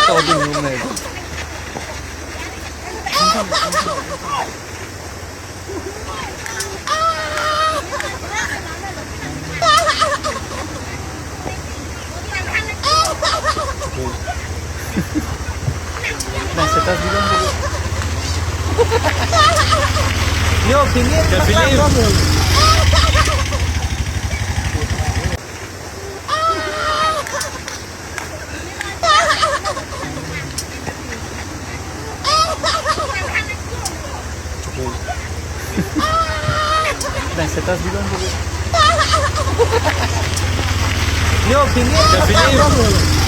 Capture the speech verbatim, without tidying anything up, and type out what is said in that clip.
Toding nung nai. Nah, status bilang dulu. Yo, finish. Ya, finish. Nah, status bilang dulu. Yo, finish. Ya, finish.